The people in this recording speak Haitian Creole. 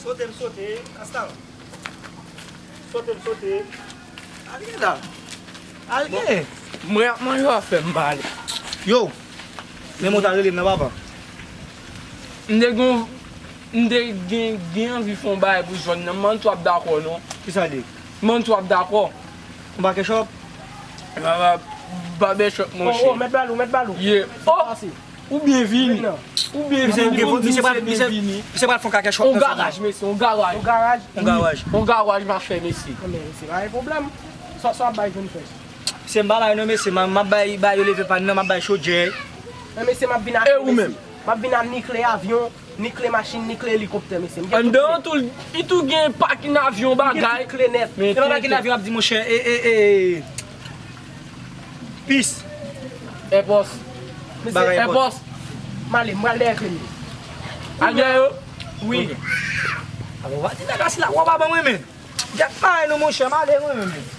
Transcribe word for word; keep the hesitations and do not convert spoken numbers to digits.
Sote m sote, Asta. Sote m sote. Al gen la. Al gen. Mwen ap manje w ap fè m pale. Yo, men mwen ta rele m nan papa. M te gen m te gen gen anvi fè yon bagay pou zòn nan. M pa t ap dakò non. Kisa l ye? M pa t ap dakò. Yon pakè chòp? Babechòp monchè. Mèt bal ou, mèt bal ou. Ye. Oh! Ou byen vini. Ou byen vini. Misye pral fè yon kakè chòp. On garaj mesye, on garaj. On garaj. On garaj. On garaj m ap fè mesye. Mesye pa gen pwoblèm. Sa sa bay vin fè. Se m pa bay non mesye, m ap bay bay yo leve pann nan, m ap bay chodyè. Men mesye m ap vin a E ou menm? M ap vin a ni kle avyon, ni kle machin, ni kle elikoptè mesye. M gen Anndan an tou, li tou gen pakin avyon bagay. Kle nèt. Se pa pakin avyon ap di monchè, e e e. Pis. Enpòs. Bagay Enpòs. M ale, m pral dèyè kle m. Al dèyè yo. Wi. Abo w pa di nèg la si la w pa ban mwen men. Gèt pa nou monchè, m ale mwen menm.